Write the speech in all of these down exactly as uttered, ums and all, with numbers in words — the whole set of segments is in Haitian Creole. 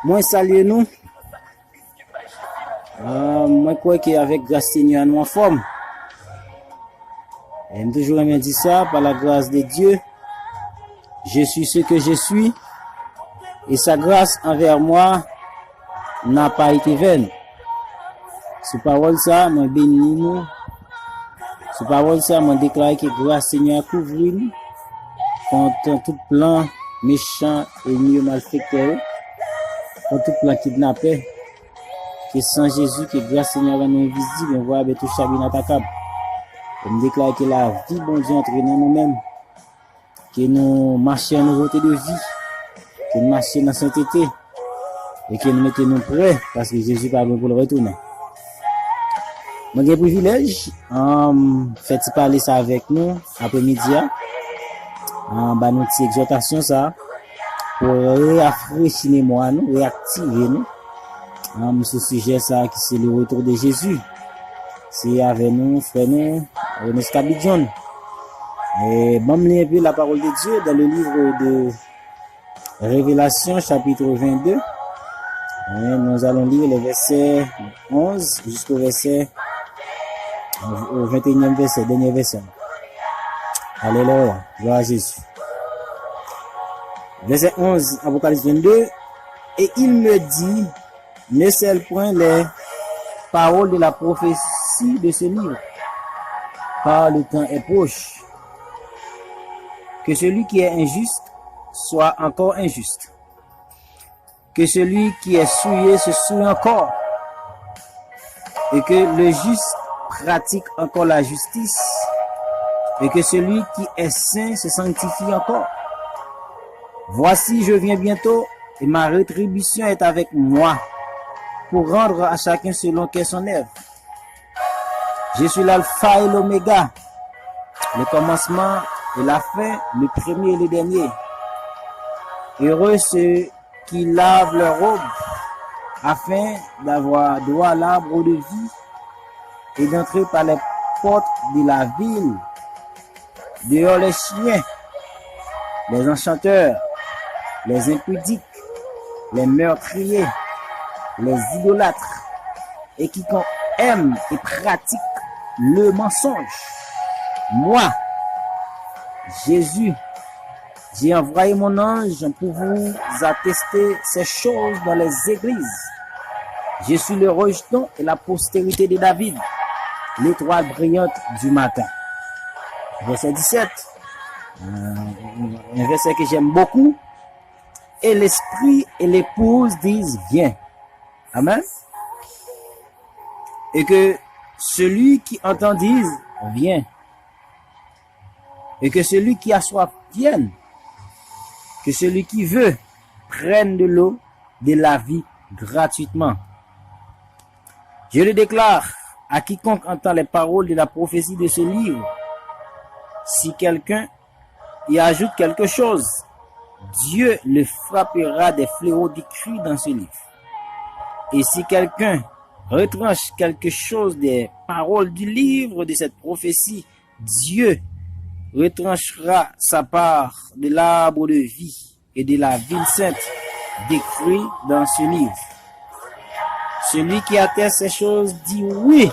Mwen salye nou. Ah, mwen kwè ke avèk gras Senyè a nou anfòm. E m toujou renmen di sa, par la grâce de Dieu, je suis ce que je suis, et sa grâce envers moi n'a pas été vaine. Sou pawòl sa, mwen beni nou. Sou pawòl sa, mwen deklare ke gras Senyè a kouvri nou kont tout plan mechan, ènmi yo, malfektè yo, kont tout plan kidnapè. Ke san Jezi, ke gras Senyè a rann nou envizib, envwayab e touchab, inatakab. E m deklare ke lavi Bondye antre nan nou menm. Ke nou mache an nouvote de vi. Ke nou mache nan sentete. E ke nou mete nou prè, paske Jezi pa lwen pou l retounen. Mwen gen privilèj, um, fè ti pale sa avèk nou apremidi a. Um, ba nou ti egzòtasyon sa pou reyafrechi memwa nou, reyaktive nou. Um, sou sijè sa ki se le retour de Jésus. Se avè nou, frè nou, René Scabidjon. E, ban m li enpe la parole de Dieu dans le livre de Révélation, chapitre vingt-deux. Et nous allons lire les versets onze jusqu'au verset, au vingt et unième verset, dernier verset. Alléluia, gloire à Jésus. Verset onze, Apocalypse vingt-deux. Et il me dit, ne scelle point les paroles de la prophétie de ce livre, car le temps est proche. Que celui qui est injuste soit encore injuste. Que celui qui est souillé se souille encore. Et que le juste pratique encore la justice. Et que celui qui est saint se sanctifie encore. Voici, je viens bientôt, et ma rétribution est avec moi, pour rendre à chacun selon qu'est son œuvre. Je suis l'alpha et l'oméga, le commencement et la fin, le premier et le dernier. Heureux ceux qui lavent leurs robes, afin d'avoir droit à l'arbre de vie et d'entrer par les portes de la ville. Dehors les chiens, les enchanteurs, les impudiques, les meurtriers, les idolâtres, et quiconque aime et pratique le mensonge. Moi, Jésus, j'ai envoyé mon ange pour vous attester ces choses dans les églises. Je suis le rejeton et la postérité de David, l'étoile brillante du matin. Verset dix-sept, euh, un verset que j'aime beaucoup. Et l'esprit et l'épouse disent, viens. Amen. Et que celui qui entend dise, viens. Et que celui qui a soif vienne. Que celui qui veut prenne de l'eau de la vie gratuitement. Je le déclare à quiconque entend les paroles de la prophétie de ce livre, si quelqu'un y ajoute quelque chose, Dieu le frappera des fléaux décrits dans ce livre. Et si quelqu'un retranche quelque chose des paroles du livre de cette prophétie, Dieu retranchera sa part de l'arbre de vie et de la ville sainte décrit dans ce livre. Celui qui atteste ces choses dit oui.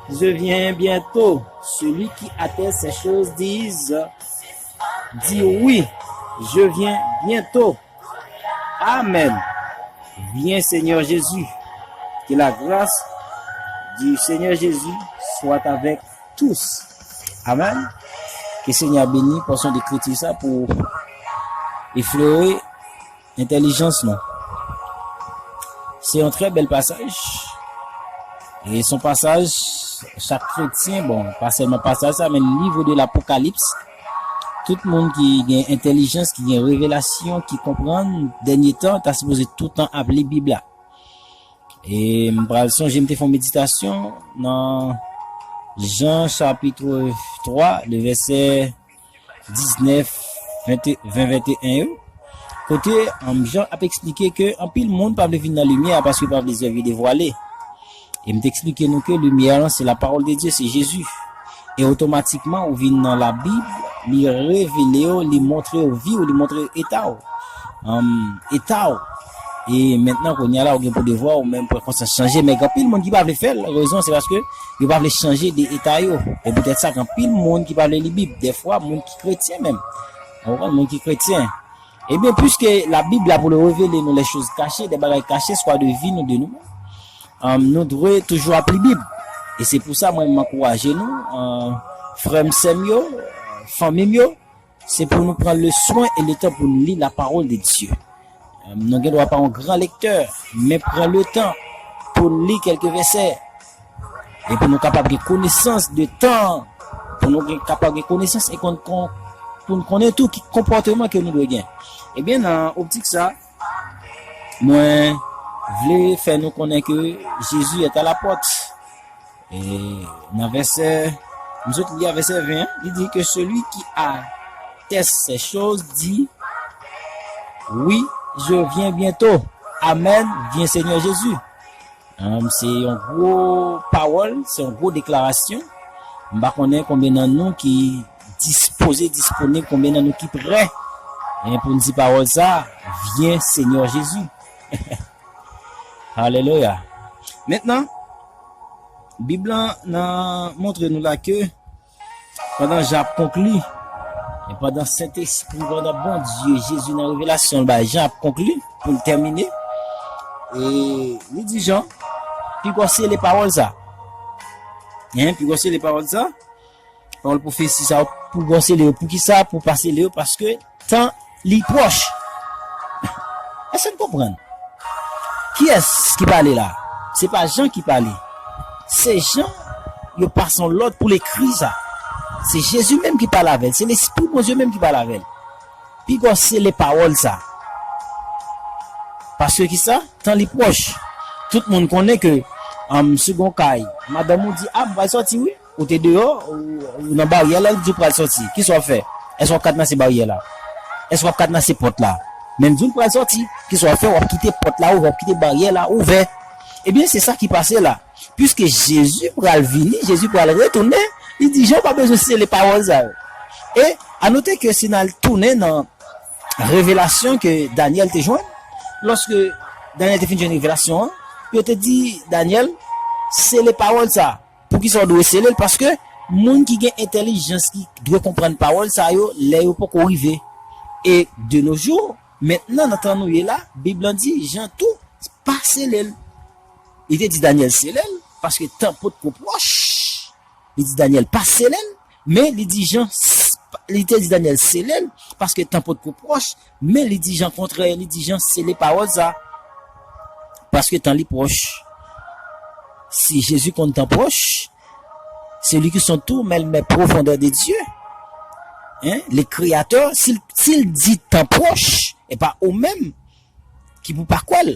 Je viens bientôt. Celui qui atteste ces choses dit, dit oui, je viens bientôt. Amen. Viens Seigneur Jésus. Que la grâce du Seigneur Jésus soit avec tous. Amen. Ke Senyè a beni pòsyon de ekriti sa pou eflere entèlijans nou. Se yon trè bèl pasaj. E se yon pasaj, chak kretyen, bon, pa sèlman pasaj sa, men liv de l'Apocalypse, tout moun ki gen entèlijans, ki gen revelasyon, ki konprann dènye tan, ta sipoze toutan ap li Bib la. E m pral sonje m te fè yon meditasyon nan Jan chapit twa, le vèsè diznèf, ven, ven, venteyen yo. Kote, um, Jan ap eksplike ke anpil moun pa vle vin nan limyè a paske yo pa vle zèv yo devwale. E m te eksplike nou ke limyè a, se la parole de Dieu, se Jezi. E otomatikman, ou vin nan Labib, li revele w, li montre w vi w, li montre w eta w. Um, eta w. E mentnan, kounye a la, ou gen pou devwa ou menm pran konsyans chanje. Men gen anpil moun ki pa vle fè l. Rezon, se paske yo pa vle chanje de eta yo. E poutèt sa, gen anpil moun ki pa vle li Bib. Dèfwa, moun ki kretyen menm. Ou konprann? Moun ki kretyen. Ebyen, piske Labib la pou l revele nou les choses cachées, de bagay kache, swa de vi nou, de nou menm, um, nou dwe toujou ap li Bib. E se pou sa, mwen, m ankouraje nou, uh, frè m, sè m yo, fanmi m yo, se pou nou pran le swen e le tan pou nou li la parole de Dieu. Um, nou gen dwa pa yon gran lektè, men pran le tan pou nou li kèlke vèsè. E pou nou kapab gen konesans de tan, pou nou gen, kapab gen konesans e konn, konn, pou nou konnen tou ki konpòteman ke nou dwe gen. Ebyen, nan optik sa, mwen vle fè nou konnen ke Jezi est à la porte. E nan vèsè, m sot li a vèsè ven an, li di que celui qui atteste ces choses dit, oui, je viens bientôt. Amen, vien Seigneur Jésus. Um, se yon gwo pawòl, se yon gwo deklarasyon. M pa konnen konbyen nan nou ki dispoze, disponib, konbyen nan nou ki prè, en, pou n di pawòl sa, vien Seigneur Jésus. Alelouya. Mentnan, Bib lan nan montre nou la ke pandan Jan ap konkli, e pandan Sentespri, pandan Bondye, Jezi nan revelasyon l bay Jan ap konkli, pou l tèmine, e li di Jan, pigwo sele pawòl sa. Hein, pigwo sele pawòl sa. Pawòl pwofesi sa, pigwo sele yo. Poukisa pou pa sele yo? Paske tan li pwòch. Èske n konprann? Kiyès ki pale la? Se pa Jan ki pale. Se Jan, yo pase yon lòd pou l ekri sa. Se Jezi menm ki pale avè l. Se Lespri Bondye menm ki pale avè l. Pigwo sele pawòl sa. Paske kisa? Tan li pwòch. Tout moun konnen ke, um, si gon kay, madanm ou di, a, m pral sòti wi. Ou te deyò, ou, ou nan baryè la, li di w pral sòti. Kisa w ap fè? Èske w ap kadenase baryè la? Èske w ap kadenase pòt la? Men m di w pral sòti. Kisa w ap fè? W ap kite pòt la ouvè, w ap kite baryè la ouvè. Ebyen, se sa ki pase la. Piske Jezi pral vini, Jezi pral retounen, li di Jan pa bezwen sele pawòl sa yo. E anote ke si n al tounen nan revelasyon ke Danyèl te jwenn, lòske Danyèl te fin jwenn revelasyon an, yo te di Danyèl, sele pawòl sa. Poukisa w dwe sele l? Paske moun ki gen entèlijans, ki dwe konprann pawòl sa yo, lè yo poko rive. E de nos jours, mentnan, nan tan nou ye la, Bib lan di, Jan tou, pa sele l. Li te di Danyèl sele l, paske tan potko pwòch. Li di Danyèl pa sele l, men li di Jan, li te di Danyèl sele l, paske tan potko pwòch, men li di Jan kontrè, li di Jan sele pawòl sa. Paske tan li pwòch. Si Jezi konn tan pwòch, celui qui sonde tout mêle mes profondeurs de Dieu, hein, le Créateur, si l, si l di tan pwòch, e pa ou menm ki pou pa kwè l,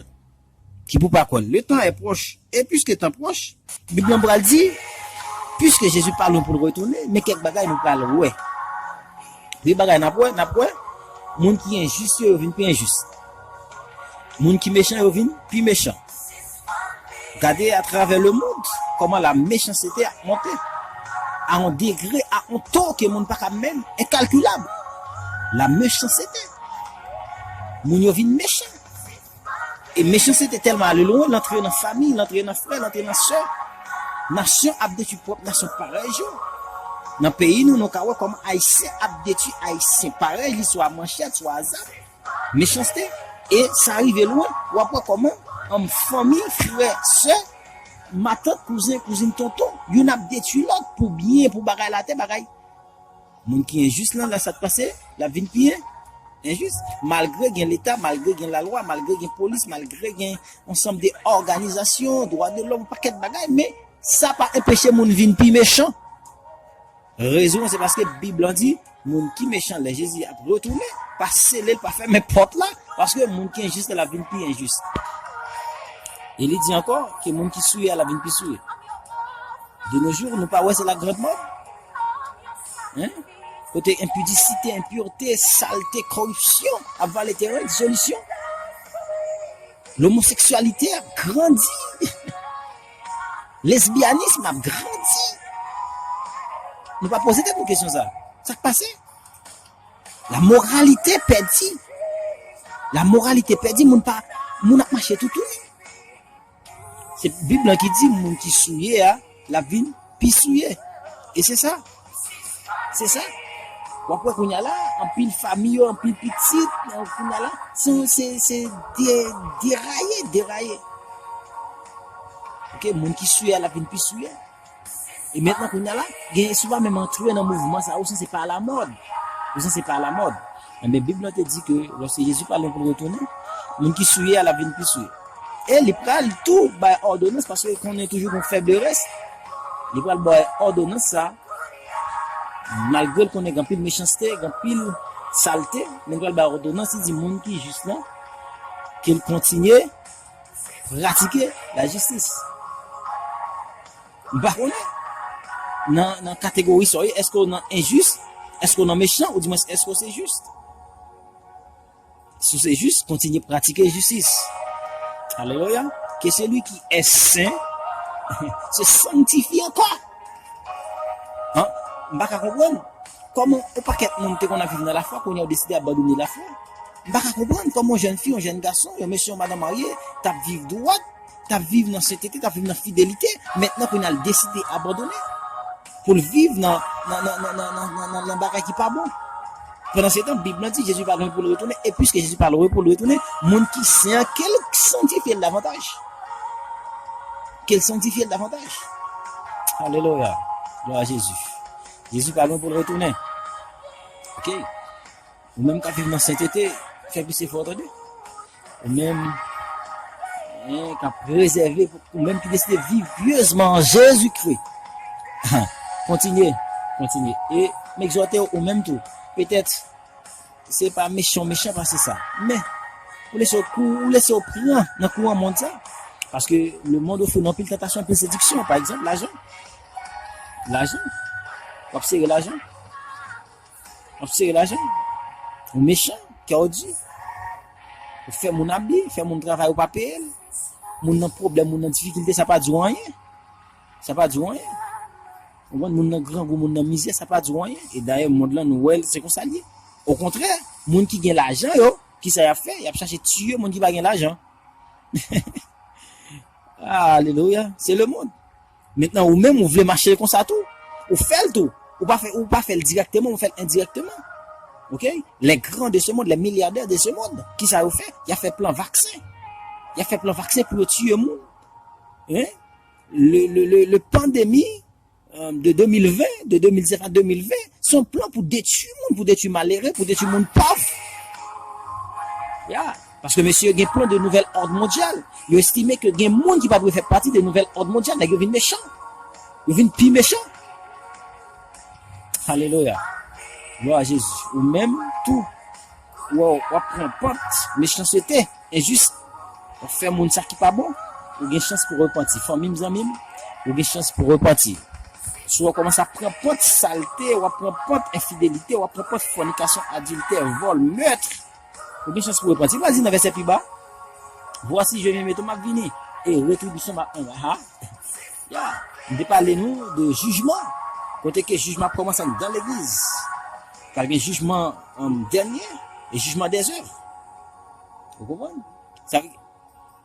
ki pou pa kwè l. Le temps est proche. E piske tan pwòch, Bib lan pral di, piske Jezi pa lwen pou l retounen, men kèk bagay nou pral wè. Premye bagay n ap wè, n ap wè, moun ki enjis yo, yo vin pi enjis. Moun ki mechan yo vin pi mechan. Gade atravè lemonn, kòman la mechanste ap monte a yon degre, a yon to ke moun pa ka menm, enkalkilab. La mechanste. Moun yo vin mechan. E mechanste tèlman ale lwen, l antre nan fanmi, l antre nan frè, l antre nan sè. Nasyon ap detwi pwòp nasyon parèy yo. Nan peyi nou, nou ka wè kòman Ayisyen ap detwi Ayisyen parèy li, swa manchèt, swa a zam. Mechanste. E sa rive lwen, w ap wè kòman, um, fanmi, frè, sè, matant, kouzen, kouzin, tonton, youn ap detwi lòt pou byen, pou bagay latè, bagay. Moun ki enjis lan, la sa k pase, l ap vin pi en-, enjis. Malgre gen Leta, malgre gen lalwa, malgre gen polis, malgre gen ansanm de òganizasyon, dwa de lòm, yon pakèt bagay, men sa pa enpeche moun vin pi mechan. Rezon an, se paske Bib lan di, moun ki mechan, lè Jezi ap retounen, pa sele l, pa fèmen pòt la, paske moun ki enjis la, l ap vin pi enjis. E li di ankò ke moun ki souye a, l ap vin pi souye. De nos jours, nou pa wè se la grande mode? Hein? Kote enpidisite, enpirte, salte, koripsyon ap vale teren, dizolisyon. Lomoseksyalite ap grandi. Lesbyanism ap grandi. Nou pa poze tèt nou kesyon sa. Sa k pase? La moralité pèdi. La moralité pèdi, moun pa, Moun ap mache toutouni. Se Bib lan ki di moun ki souye a, l ap vin pi souye. E se sa. Se sa. W ap wè kounye a la, anpil fanmi yo, anpil pitit, kounye a la, se, se, se de, deraye, deraye. Ok, moun ki souye a, l ap vin pi souye. E mentnan, kounye a la, gen, si w pa menm antre nan mouvman sa, ou sanse pa alamòd. Ou sanse pa alamòd. Enben, Bib lan te di ke lòske Jezi pa lwen pou l retounen, moun ki souye a, l ap vin pi souye. E li pral tou bay òdonans, paske konnen toujou gon fèb rès. Li pral bay òdonans sa, malgre l konnen gen anpil mechanste, gen anpil salte, men li pral bay òdonans, li di moun ki jis lan, ke l kontinye pratike lajistis. M pa konnen. Nan, nan kategori sa w ye, èske w nan enjis? Èske w nan mechan? Oudimwens, èske w se jis? Si w se jis, kontinye pratike jistis. Alelouya. Que celui qui est saint se sanctifie encore. Hein? M pa ka konprann. Kòman yon pakèt moun te konn ap viv nan lafwa, kounye a yo deside abandone lafwa? M pa ka konprann kòman yon jèn fi, yon jèn gason, yon mesye, yon madanm marye, t ap viv dwat, t ap viv nan sentete, t ap viv nan fidelite, mentnan kounye a l deside abandone pou l viv nan, nan, nan bagay ki pa bon. Pandan se tan, Bib lan di Jezi pa lwen pou l retounen, e piske Jezi pa lwen pou l retounen, moun ki sen an, ke l sanktifye l davantaj. Ke l sanktifye l davantaj. Alelouya. Glwa a Jezi. Jezi pa lwen pou l retounen. Ok? Ou menm k ap viv nan sentete, fè plis efò, tande. Ou menm, hein, k ap prezève, ou menm ki deside viv pyezman an Jezikri. Kontinye, kontinye. E m egzòte w, ou menm tou. Petèt, se pa mechan, mechan pase sa. Men, ou lese w kou, ou lese w pran nan kouran mond sa. Paske le monde offre nou anpil tantasyon, anpil sediksyon. Pa egzanp, lajan. Lajan. W ap sere lajan. W ap sere lajan. Ou mechan, kè w di. Ou fè moun abi, fè moun travay ou pa peye l. Moun nan pwoblèm, moun nan difikilte, sa pa di w anyen. Sa pa di w anyen. Ou konprann, moun nan grangou, moun nan mizè, sa pa di w anyen. E dayè, mond lan, nou wè l, se konsa l ye. Okontrè, moun ki gen lajan yo, kisa y ap fè? Y ap chache tiye moun ki pa gen lajan. Alelouya. Se lemonn. Mentnan, ou menm, ou vle mache konsa tou. Ou fè l tou. Ou pa fè, ou pa fè l dirèkteman, ou fè l endirèkteman. Ok? Les grands de ce monde, les milliardaires de ce monde, kisa yo fè? Y ap fè plan vaksen. Y ap fè plan vaksen pou yo tiye moun. Hein? Le, le, le, le pandemi, euh, de de mil ven, de de mil diznèf a de mil ven, se yon plan pou detwi moun, pou detwi malere, pou detwi moun pòv. Ya. Paske mesye yo gen plan de nouvèl òd mondyal. Yo estime ke gen moun ki pa dwe fè pati de nouvèl òd mondyal. Nèg yo vin mechan. Yo vin pi mechan. Alelouya. Glwa a Jezi. Ou menm tou, w ap pran pant mechanste, enjis. W ap fè moun sa ki pa bon. Ou gen chans pou repanti. Fanmi m, zanmi m, ou gen chans pou repanti. Si w kòmanse ap pran pant salte, w ap pran pant enfidelite, w ap pran pant fònikasyon, adiltè, vòl, mèt, ou gen chans pou repanti. Li pral di nan vèsè pi ba, Voici, je viens bientôt, m ap vini, e retribisyon m ap engra. Ha? Ya. M te pale nou de jijman. Kote ke jijman ap kòmanse anndan legliz. Pral gen jijman, um, dènye, e jijman dèzèv. Ou konprann? Sa vle,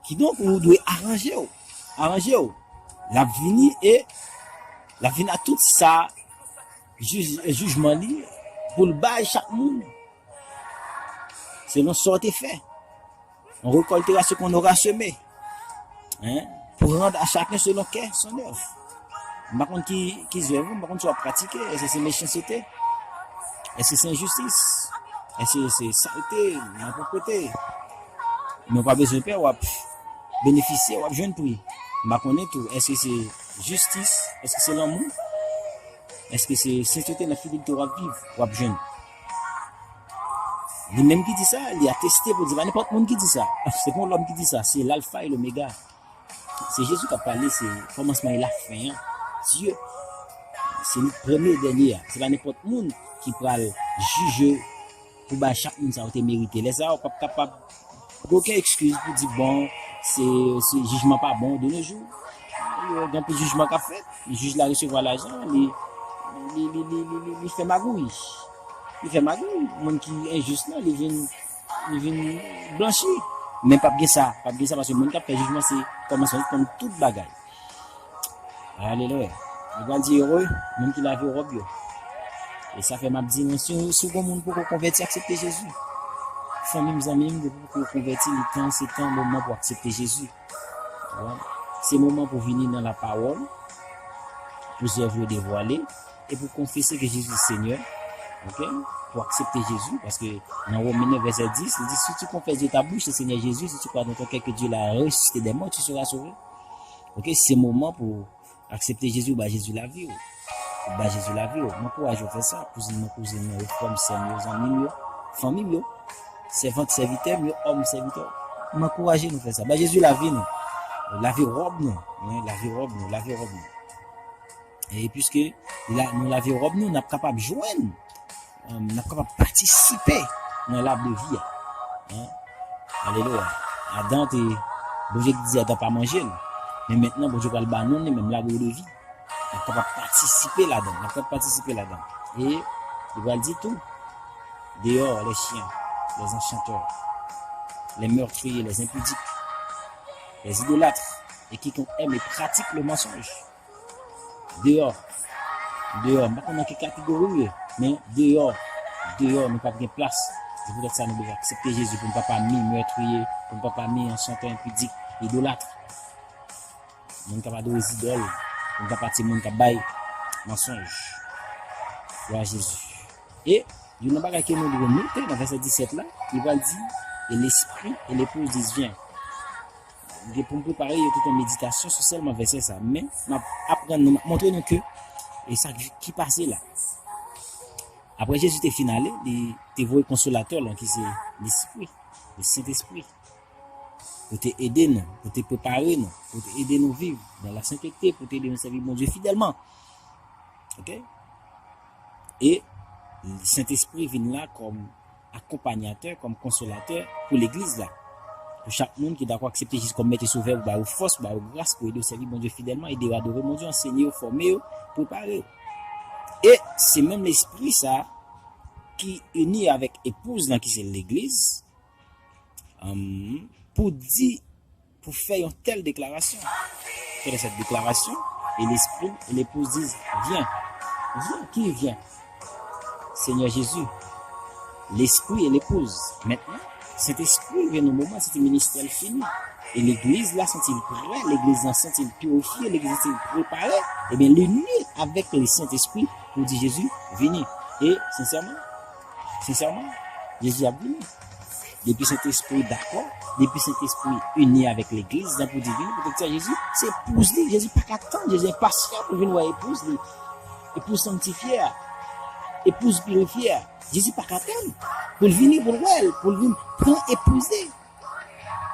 kidonk, ou dwe aranje w. Aranje w. L ap vini e l ap vin ak tout sa, jij, jijman li, pou l bay chak moun selon sa w te fè. On récoltera ce qu'on aura semé. Hein? Pour rendre à chacun selon cœur son œuvre. M pa konn ki, ki zèv ou, m pa konn si w ap pratike. Èske se mechanste? Èske se enjistis? Èske se salte, malpwòpte? Men w pa bezwen pè, w ap benefisye, w ap jwenn pri. M pa konnen tou, èske se jistis? Èske se lanmou? Èske se sentete nan fidelite w ap viv, w ap jwenn? Li menm ki di sa, li ateste pou di, pa nenpòt moun ki di sa. Se pa yon lòm ki di sa, se l'alfa e l'omega. Se Jezi k ap pale, se kòmansman e lafen an. Dye, se li premye e dènye a. Se pa nenpòt moun ki pral jije pou bay chak moun sa yo te merite. Lè sa a, ou p ap kapab gen okenn ekskiz pou di, bon, se, se jijman pa bon de nos jours. Gen anpil jijman k ap fèt. Jij la resevwa lajan, li, li, li fè magouy. Li fè magouy. Moun ki enjis lan, li vin, li vin blanchi. Men p ap gen sa, p ap gen sa, paske moun k ap fè jijman se kòmansman, li konn tout bagay. Alelouya. Li pral di, ere moun ki lave wòb yo. E sa fè m ap di nou, si, si w gon moun poko konvèti, aksepte Jezi. Fanmi m, zanmi m, depi w poko konvèti, li tan, se tan, moman pou w aksepte Jezi. Ou konprann? Se moman pou w vini nan lapawòl, pou zèv yo devwale, e pou w konfese ke Jezi Senyè, oke? Pou w aksepte Jezi, paske nan Women nèf vèsè dis, li di, si tu confesses de ta bouche le Seigneur Jésus, si tu crois dans ton cœur que Dieu l'a ressuscité des morts, tu seras sauvé. Oke, se moman pou w aksepte Jezi, ou ba Jezi lavi w. Ou ba Jezi lavi w. M ankouraje w fè sa, kouzin mwen, kouzin mwen yo, frè m, sè m yo, zanmi m yo, fanmi m yo, sèvant, sèvitè m yo, òm, sèvitè. M ankouraje nou fè sa. Ba Jezi lavi nou. Lave wòb nou. Wi, lave wòb nou, lave wòb nou. E piske la, nou lave wòb nou, n ap kapab jwenn, um, n ap kapab patisipe nan lab de vi a. Hein? Alelouya. Adan te, Bondye te di Adan pa manje l. Men mentnan, Bondye pral ba nou li menm, lab de vi. N ap kapab patisipe ladan. N ap kapab patisipe ladan. E li pral di tou, dehors les chiens, les enchanteurs, les meurtriers, les impudiques, les idolâtres, et quiconque aime et pratique le mensonge. Deyò. Deyò. M pa konn nan ki kategori w ye, men deyò. Deyò, nou p ap gen plas. Se poutèt sa nou bezwen aksepte Jezi pou n pa pami meurtrier, pou n pa pami enchantè, enpidik, idolat. Moun k ap adore zidòl, pou n pa pati moun k ap bay mansonj. Glwa a Jezi. E youn nan bagay ke nou dwe note nan vèsè disèt la, li pral di, et l'esprit et l'épouse disent, viens. Gen pou m prepare yo tout yon meditasyon sou sèlman vèsè sa, men m ap aprann nou, m ap montre nou ke e sa ki, ki pase la. Apre Jezi te fin ale, li te voye konsolatè l lan ki se Lespri, le Sentespri, pou te ede nou, pou te prepare nou, pou te ede nou viv dans la sainteté, pou te ede nou sèvi Bondye fidèlman. Oke? E Sentespri vin la kòm akonpanyatè, kòm konsolatè pou legliz la. Pou chak moun ki dakò aksepte Jezi kòm Mèt e Sovè, pou ba yo fòs, pou ba yo gras, pou ede yo sèvi Bondye fidèlman, ede yo adore Bondye, ansenye yo, fòme yo, prepare yo. E se menm Lespri sa ki ini avèk epouz lan ki se legliz, um, pou di, pou fè yon tèl deklarasyon. Quelle est cette déclaration? Et l'esprit et l'épouse disent, viens. Viens, qui vient? Seigneur Jésus, l'esprit et l'épouse. Maintenant, Sentespri vin nan moman, se ti ministè l fini. E legliz la santi l prè, legliz la santi l pirifye, legliz la santi l prepare. Ebyen, li ini avèk le Sentespri pou di Jezi, vini. E, sensèman, sensèman, Jezi ap vini. Depi Sentespri dakò, depi Sentespri ini avèk legliz, jan pou di vini, poutèt sa Jezi, se epouz li, Jezi pa ka tann, Jezi enpasyan pou vin wè epouz li, epouz sanntifye a, epouz pirifye a. Jezi pa ka tann pou l vini, pou l wè l, pou l vin pran epouz li.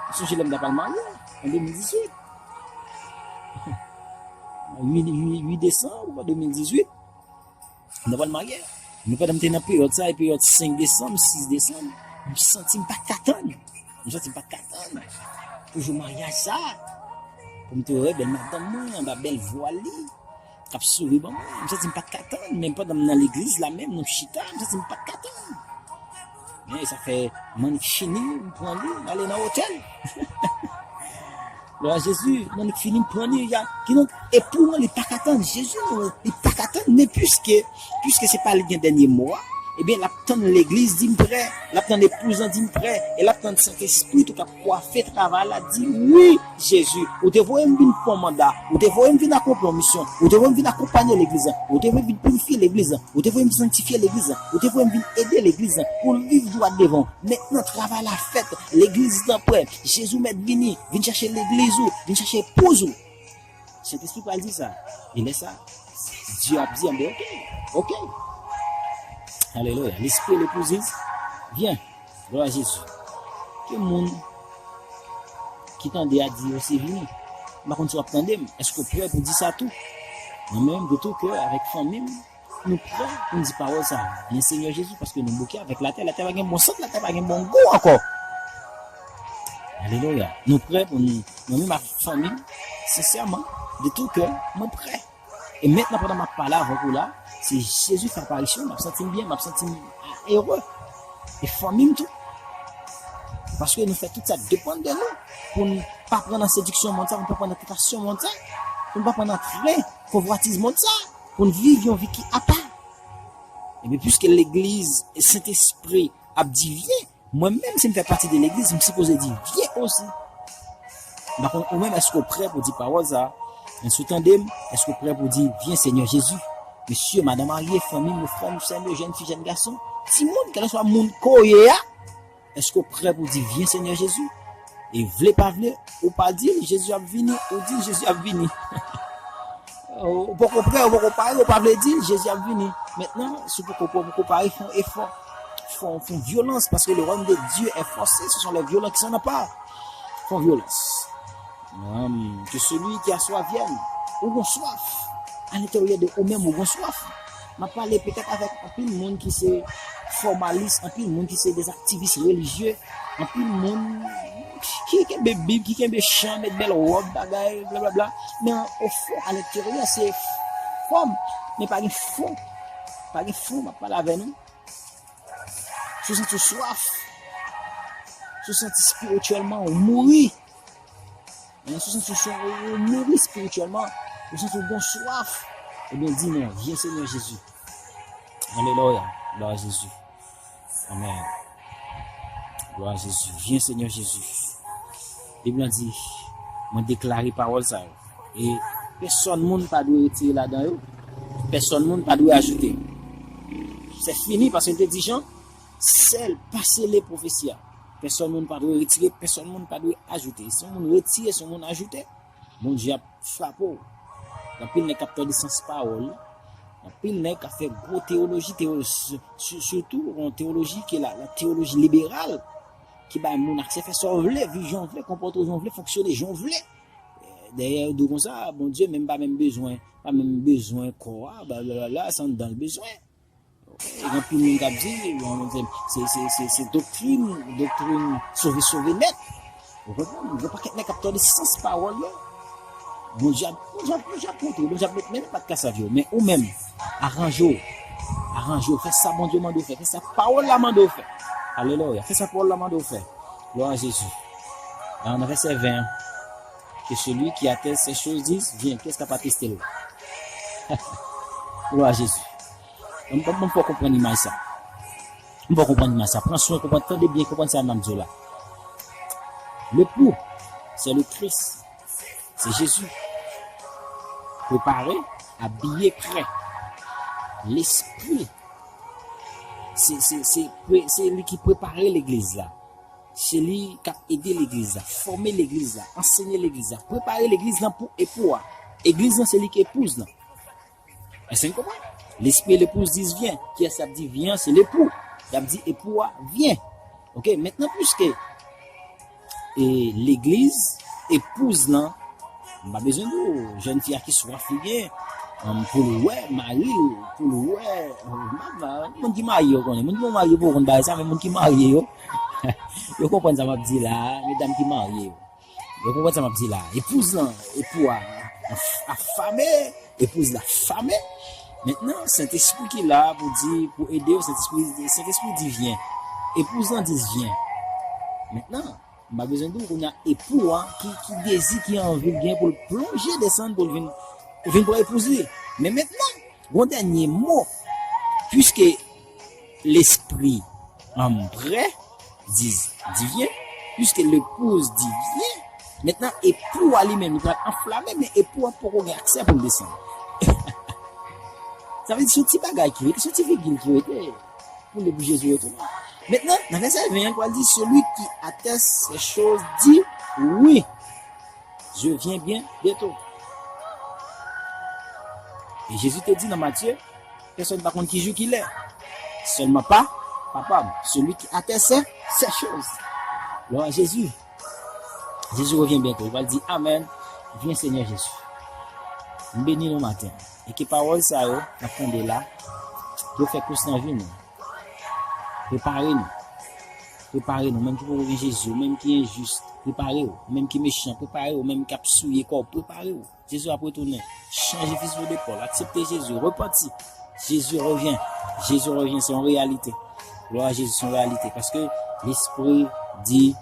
M sonje lè m t ap al marye, an de mil dizuit. Uit, uit, uit desanm de mil dizuit. Nou pral marye. Men pandan m te nan peryòd sa, e peryòd senk desanm, sis desanm, m santi m pa t ka tann. M santi m pa t ka tann pou jou maryaj sa. Pou m te wè bèl madanm mwen, anba bèl vwal li, k ap souri ban mwen. M santi m pa t ka tann. Men pandan m nan legliz la menm, nou chita, m santi m pa t ka tann. Men sa fè m annik fini, m pran li, m ale nan otèl. Glwa a Jezi, m annik fini, m pran li, ya. Kidonk, e pou mwen, li pa ka tann. Jezi, non, li pa ka tann, men piske, piske se pa li gen dènye mo a, ebyen, l ap tann legliz di m prè, l ap tann epouz lan di m prè, e l ap tann Sentespri tou k ap kwafe travay la, di, wi, Jezi, ou te voye m vin fè yon manda, ou te voye m vin akonpli yon misyon, ou te voye m vin akonpanye legliz lan, ou te voye m vin pirifye legliz lan, ou te voye m sanntifye legliz lan, ou te voye m vin ede legliz lan pou l viv dwat devan w. Mentnan, travay la fèt, legliz lan prè, Jezi mèt vini, vin chache legliz ou, vin chache epouz ou. Sentespri pral di sa. E lè sa, Dye ap di, anben, oke, oke. Alelouya. Lespri lepouz di, vyen. Glwa a Jezi. Ke moun ki tande a di yo se vini. M pa konn si w ap tande m. Èske w prè pou di sa tou? Mwen menm, de tou kè, avèk fanmi m, nou prè pou n di pawòl sa. Vyen, Senyè Jezi, paske nou bouke avèk latè. Latè pa gen bon sant, latè pa gen bon gou ankò. Alelouya. Nou prè pou nou, mwen menm ak fanmi m, sensèman, de tou kè, mwen prè. E mentnan, pandan m ap pale avèk ou la, si Jezi fè aparisyon, m ap santi m byen, m ap santi m ere. E fanmi m tou. Paske nou fè tout sa depann de nou, pou n pa pran nan sediksyon mond sa, pou n pa pran nan tantasyon mond sa, pou n pa pran nan tren konvwatiz mond sa, pou n viv yon vi ki apa. Ebyen, piske legliz, Sentespri ap di vyen, mwen menm, si m fè pati de legliz, m sipoze di vyen osi. M pa konn, ou menm, èske w prè pou di pawòl sa a? Men si w tande m, èske w prè pou di vyen, Senyè Jezi? Mesye, madan marye, fanmi m yo, frè m, sè m yo, jèn fi, jèn gason, timoun, kèlkeswa moun ke w ye a, èske w prè pou di vyen, Senyè Jezi? E vle pa vle, ou pa di l, Jezi ap vini, ou di l, Jezi ap vini. Ou poko prè, ou poko pare, ou pa vle di l, Jezi ap vini. Mentnan, si w poko prè, ou poko pare, fè yon efò. Fè yon, fè yon vyolans, paske le royaume de Dieu est forcé, ce sont les violents qui s'en emparent. Fè yon vyolans. Hum, que celui qui a soif vienne. Ou gon swaf. Alenteryè de ou menm, ou gon swaf. M ap pale petèt avèk anpil moun ki se fòmalis, anpil moun ki se de aktivis relijye, anpil moun ki kenbe Bib, ki kenbe chan, met bèl wòb, bagay, blablabla. Men o fon, alenteryè, se fòm. Men pa gen fon. Pa gen fon, m ap pale avè nou. Si w santi w swaf, si w santi espirityèlman ou mouri, si w santi w mouri espirityèlman, ou santi w gon swaf, ebyen di non, vyen Senyè Jezi. Alelouya, glwa a Jezi. Amèn. Glwa a Jezi, vyen Senyè Jezi. Bib lan di, mwen deklare pawòl sa yo. E pèsòn moun pa dwe retire ladan yo. Pèsòn moun pa dwe ajoute. Se fini, paske l te di Jan, sèl pa sele pwofesi a. Pèsòn moun pa dwe retire, pèsòn moun pa dwe ajoute. Si yon moun retire, si yon moun ajoute, Bondye ap frape w. Gen anpil nèg k ap tòde sans pawòl. Gen anpil nèg k ap fè gwo teyoloji, teyo-, si-, si-, sitou yon teyoloji ki la, la teyoloji liberal, ki bay moun aksè fè sa w vle, viv jan w vle, konpòte w jan w vle, fonksyone jan w vle. Dayè, yo di w konsa, Bondye menm pa menm bezwen, pa menm bezwen kò a, blablabla, se anndan l bezwen. Gen anpil moun k ap di, bon, se, se, se, se doktrin, doktrin sove, sove nèt. Ou konprann? Gen pakèt nèg k ap tòde sans pawòl yo. Bondye ap, Bondye ap, Bondye ap montre, Bondye ap met men nan pat kasav yo. Men ou menm, aranje w. Aranje w. Fè sa Bondye mande w fè. Fè sa pawòl la mande w fè. Alelouya. Fè sa pawòl la mande w fè. Glwa a Jezi. Nan vèsè ven an, que celui qui atteste ces choses dise, vyen. Kiyès k ap ateste l? Glwa a Jezi. Ban m, ban m, ban m fè w konprann imaj sa. M fè w konprann imaj sa. Pran swen, konprann, tande byen, konprann sa m ap di w la. Lepou, se le Kris. Se Jezi. Prepare, abiye, prè. Lespri, se, se, se, pre-, se li ki prepare legliz la. Se li k ap ede legliz la, fòme legliz la, ansenye legliz la, prepare legliz lan pou epou a. Legliz lan se li k epouz lan. Èske n konprann? Lespri e lepouz dis vyen. Kiyès y ap di vyen an? Se lepou. Y ap di epou a vyen. Oke, mentnan piske e legliz, epouz lan, m pa bezwen di w, jèn fi a ki swaf li gen, um, pou l wè mari l, pou l wè, um, moun ki marye yo konnen, moun ki pa marye yo poko konn bagay sa, men moun ki marye yo, yo konprann sa m ap di la a, medam ki marye yo. Yo konprann sa m ap di la a. Epouz lan, epou a, af-, afame, epouz la fame. Mentnan, Sentespri ki la pou di, pou ede yo, Sentespri, Sentespri di vyen. Epouz lan di vyen. Mentnan, m pa bezwen di w kounye a epou a, ki, ki dezi, ki anvi l gen pou l plonje desann, pou l vin, vin pran epouz li. Men mentnan, gon dènye mo, piske lespri an m prè, di, di vyen, piske lepouz di vyen, mentnan epou a li menm, li pral anflame, men epou a poko gen aksè pou l desann. Sa vle di, se yon ti bagay ki rete, se yon ti vigil ki rete, pou li, pou Jezi retounen. Mentnan, nan vèsè ven an, li pral di, celui qui atteste ces choses dit, oui, je viens bien bientôt. E Jezi te di nan Matye, pèsonn pa konn ki jou ki lè. Sèlman pa, Papa m, celui qui atteste ces, ces choses. Glwa a Jezi. Jezi revyen byento. Li pral di, amèn. Vyen, Senyè Jezi. M beni nou maten. E ke pawòl sa yo, n ap tande la, yo fè kous nan vi nou. Prepare nou. Prepare nou. Menm ki poko gen Jezi, ou menm ki enjis, prepare w. Ou menm ki mechan, prepare w. Ou menm k ap souye kò w, prepare w. Jezi ap retounen. Chanje fizik de Pòl. Aksepte Jezi. Repanti. Jezi revyen. Jezi revyen. Se yon reyalite. Glwa a Jezi, se yon reyalite. Paske Lespri di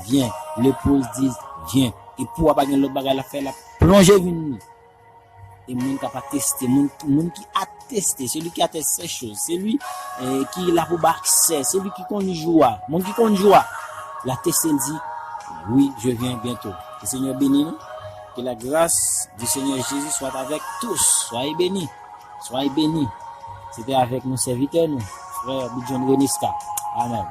vyen. Leproz di, vyen. E pou a pa gen lòt bagay l ap fè, l ap plonje vin li. E moun k ap ateste, moun, moun ki ateste, celui qui atteste ces choses, celui eh, ki la pou ba aksè, celui ki konn jou a, moun ki konn jou a, l ateste, l di, oui, je viens bientôt. Que le Seigneur bénisse nous. Que la grâce du Seigneur Jésus soit avec tous. Soyez bénis. Soyez bénis. C'était avec nous, serviteur, nous, frère Bidjon Renisca. Amen.